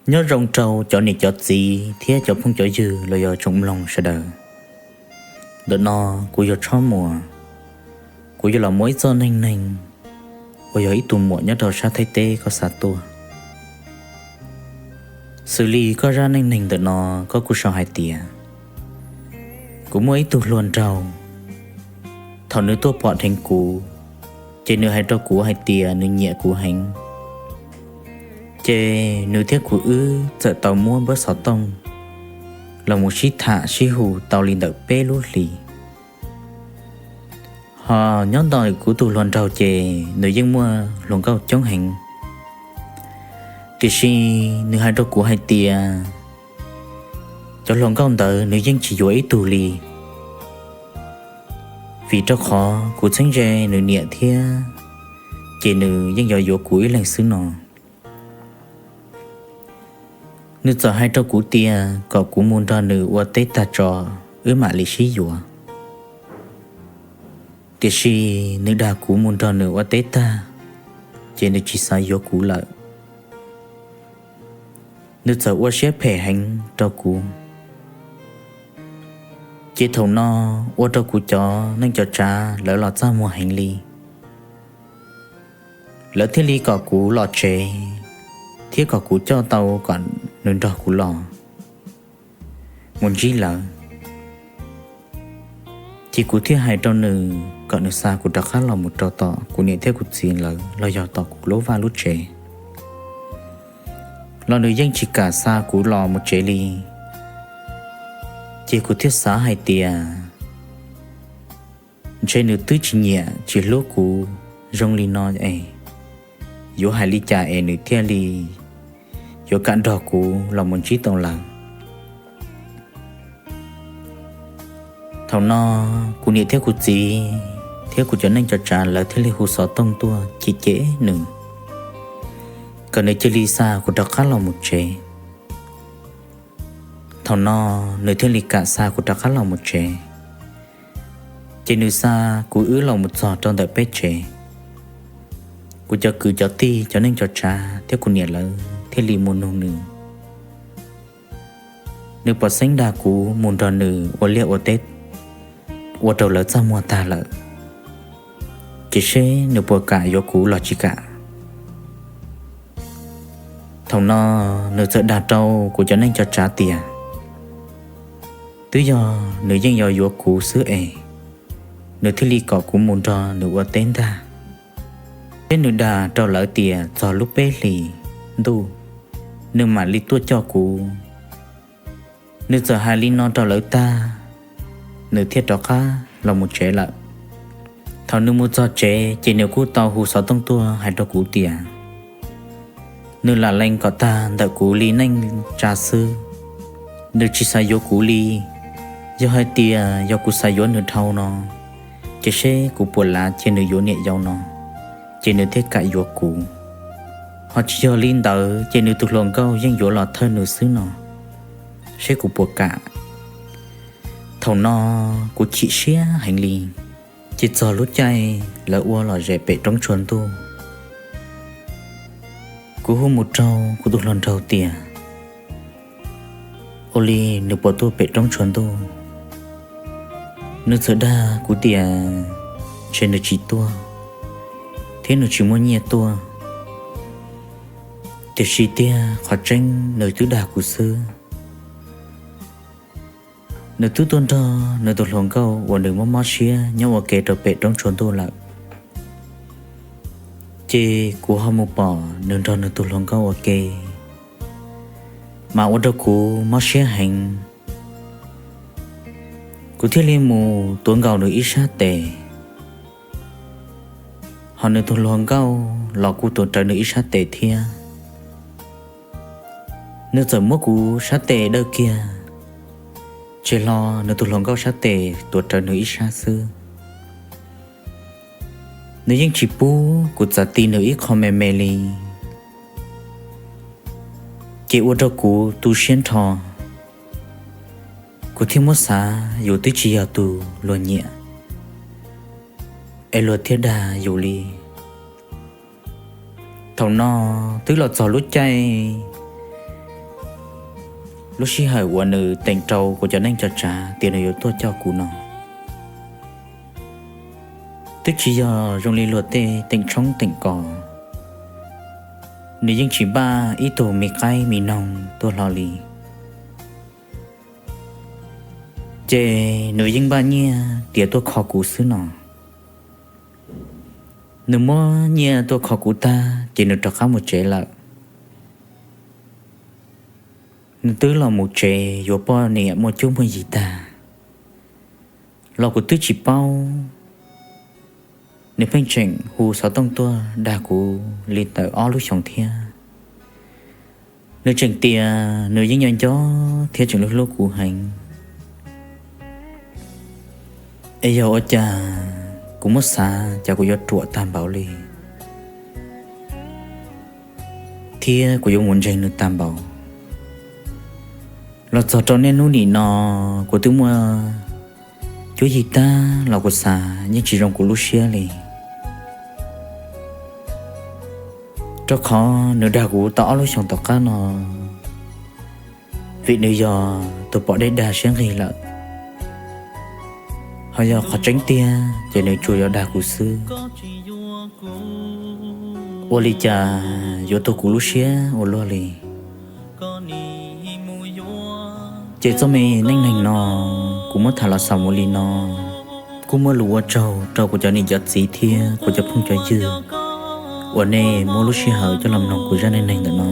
Nyob zoo rau cov niam cov txiv thiab cov phooj cov ywg los yog tsoom mloog sawv daws. Ntawm no kuv yog Tshob Muas, kuv yuav los muab ib txoj neej neeg uas yog ib tug muam nyob rau sab Thaib teb koj xa tuaj. Xws li koj zaj neej neeg ntawm no, koj kuj sau hais tias, kuv muaj ib tug hluas nraug, thaum nws tuaj pom dheev kuv, ces nws hais rau kuv hais tias nws nyiam kuv heev. Ces nws thiab kuv wb txawm tau muab npawb xov tooj los mus sib tham sib hu tau li ntawm peb lub hlis. Ho nyob ntawm kuv tus hluas nraug ces nws yeej muaj hluas nkauj coob heev, tiam sis nws hais rau kuv hais tias cov hluas nkauj ntawd nws yeej tsis yuav ib tug li, vim rau qhov kuv txheeb ze nws niam thiab, ces nws yeej yuav yuav kuv ib leeg xwb no. Nws txawm hais rau kuv tias kom kuv mus nrog nws ua teb tag tso, wb mam li sib yuav. Tiam sis nws dag kuv mus nrog nws ua teb tag, ces nws tsis xav yuav kuv lawm. Nws txawm ua siab phem heev rau kuv, ces thaum no ua rau kuv cov neej cov tsav lawv los txaj muag heev li. Lawv thiaj li kom kuv los tsev thiab kom kuv coj tau kom nws nrog kuv los mus ntsib lawv. Ces kuv thiaj hais rau nws kom nws xa kuv rov qab los mus rau tom kuv niam thiab kuv txiv lawv los yog tom kuv lub vaj lub tsev, los nws yeej tsis kam xa kuv los mus tsev li. Ces kuv thiaj xav hais tias ntshe nws twb tsis nyiam tsis hlub kuv zoo li no es yuav hais li cas es nws thiaj li yuav kam nrog kuv los mus ntsib tau lawv. Thaum no kuv niam thiab kuv txiv thiab kuv cov neej cov tsav lawv thiaj li hu xov tooj tuaj cem cem nws, kom nws cia li xa kuv rov qab los mus tsev. Thaum no nws thiaj li kam xa kuv rov qab los mus tsev. Ces nws xa kuv wb los mus txog rau ntawm peb tsev, kuv cov kwv cov tij cov neej cov tsav thiab kuv niam lawv thiaj li mus nug nws. Nws pom xeeb dag kuv mus nrog nws ua liaj ua teb ua rau lawv txaj muag tag lawm, ces seb nws puas kam yuav kuv los tsis kam. Thaum no nws txawm dag rau kuv cov neej cov tsav tias twb yog nws yeej yog yuav kuv xwb es nws thiaj li kom kuv mus nrog nws ua teb ntag. Thiab nws dag rau lawv tias txog lub peb hlis ntuj nws mam li tuaj coj kuv. Nws txawm hais li no rau lawv tag, nws thiaj rov qab los mus tsev lawm. Thaum nws mus txog tsev ces nws kuj tau hu xov tooj tuaj hais rau kuv tias nws lam lees kom tag ntawm kuv li neej tsa xwb, nws tsis xav yuav kuv li. Yog hais tias yog kuv xav yuav nws dhau no, ces seb kuv puas lav cia nws yuav niam yau no, ces nws thiaj kam yuav kuv. Ho tsis yog li ntawd ces nws tus hluas nkauj yeej yuav los thawj nws xwb no, seb kuv puas kam. Thaum no kuv chim siab heev li. Ces txog lub caij lawv ua lom zem pem roob tshuas ntuj, kuv hu mus rau kuv tus hluas nraug tias ua li nws puas tuaj pem roob tshuas ntuj. Nws txawm dag kuv tias ntshe nws tsis tuaj thiab nws tsis muaj nyiaj tuaj, tiam sis tiag qhov tseeb nws twb dag kuv xwb. Nws twb tuaj nrog nws tus hluas nkauj uas nws mob mob siab nyob ua ke rau pem roob tshuas ntuj lawm, ces kuv ho mus pom nws nrog nws tus hluas nkauj ua ke, mas ua rau kuv mob siab heev. Kuv thiaj li mus tuav nkaus nws ib sab tes, ho nws tus hluas nkauj los kuj tuav rawv nws ib sab tes thiab. Nws txawm muab kuv sab tes dawj kiag, tseg hlo nws tus hluas nkauj sab tes tuav rawv nws ib sab xwb. Nws yeej tsis pub kuv txav ti nws ib qho me me li, ces ua rau kuv tu siab nrho. Kuv thiaj muab xav yus twb tsis yog tus luag nyiam es luag thiaj dag yus li. Thaum no twb los txog lub caij Lub sij hawm uas nws teem rau kuv cov neej cov tsav tias nws yuav tuaj coj kuv no, twb tsis yog zoo li luag tej teem tshoob teem kos. Nws yeej tsis npaj ib tug me qaib me noog tuaj hlo li, ces nws yeej npaj nyiaj tias tuaj kho kuv xwb no. Nws muab nyiaj tuaj kho kuv tag ces nws rov qab mus tsev lawm. Nws twb los mus tsev yuav poj niam muaj cuab muaj yig tag los kuv twb tsis paub. Nws pheej tseem hu xov tooj tuaj dag kuv li ntawm ob lub xyoos thiab. Nws tseem tias nws yeej nco nco thiab tseem hlub hlub kuv heev. Es yog ua cas kuv muab xav cas kuv yuav ruam tag npaum li, thiab kuv yuav mus ntseeg nws tag npaum. Los txog rau niaj hnub nim no, kuv twb muaj cuab yig tag los kuv xav yeej tsis zoo kuv lub siab li. Rau qhov nws dag kuv tau ob lub xyoos tom qab no, vim nws yog tus pom dej dag siab nqig lawm, ho yog qhov tseeb tiag ces nws tsuas yog dag kuv xwb. Ua li cas yuav tu kuv lub siab ua luaj li. Ces txoj me neej neeg no kuv muab tham los xaus mus li no. Kuj muaj lus ua tsaug rau kuv cov niam cov txiv thiab kuv cov phooj cov ywg uas nej muab lub sij hawm coj los mloog kuv zaj neej neeg ntawm no,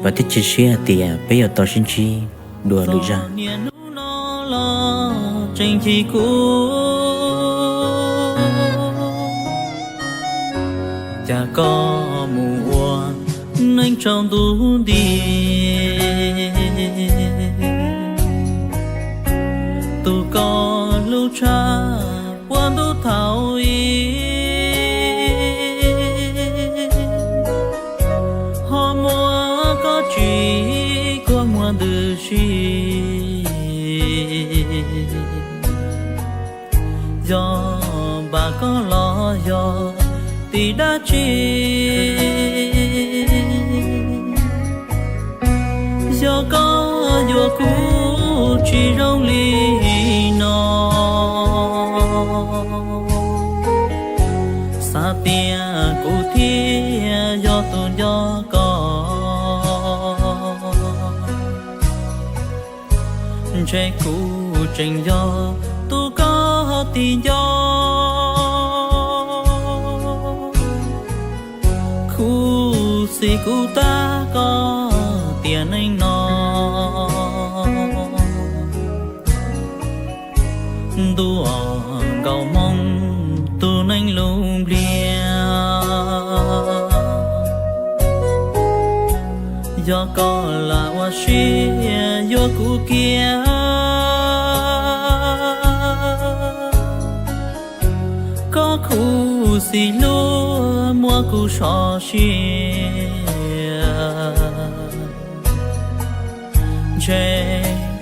vam thiab cia siab hais tias peb yuav tau sib ntsib dua lwm zaj. Tseem chim kuv, cas koj mus ua neej tsaus ntuj nti. Tus koj hlub tshaj puag ntuj thaum i, ho muaj koj tsis kuag muag ntws si. Yog npam koj los yog tim dab tsi, yog koj yuav kuv tsis zoo li no. Xav tias kuv thiaj yog tus nco koj, ntshe kuv tseem yog tus koj tim nco. Khuv xim kuv tab koj tiam neej no, ntuj nkaus moo tus neeg lub npliag. Yog koj lam ua siab yuav kuv kiag, koj khuv xim luag muab kuv sov sia, ntshe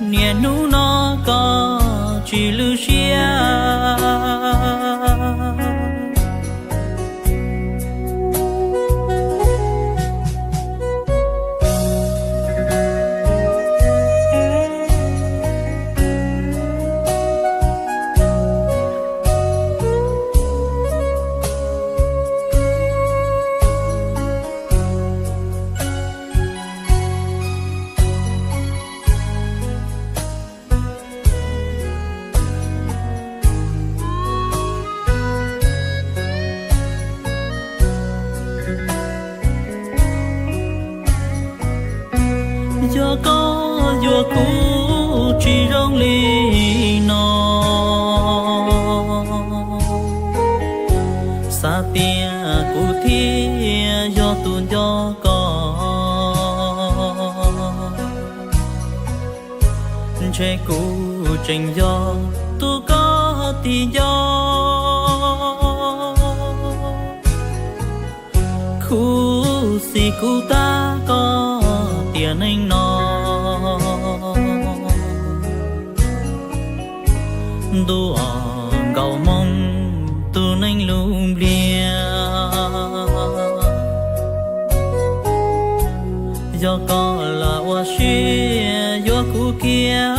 niaj hnub no koj tsis lwj siab. Yog koj yuav kuv tsis zoo li no, xav tias kuv thiaj yog tus nco koj, ntshe kuv tseem yog tus koj tim nco. Khuv xim kuv tab koj tiam neej no, ntuj nkaus moo tus neeg lub npliag. Yog koj Los ua siab yuav kuv kiag,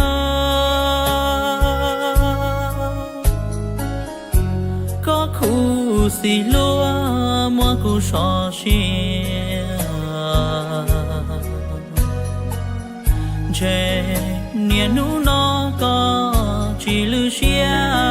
koj khuv xim luag muab kuv sov siab. Ntshe niaj hnub no koj tsis lwj siab.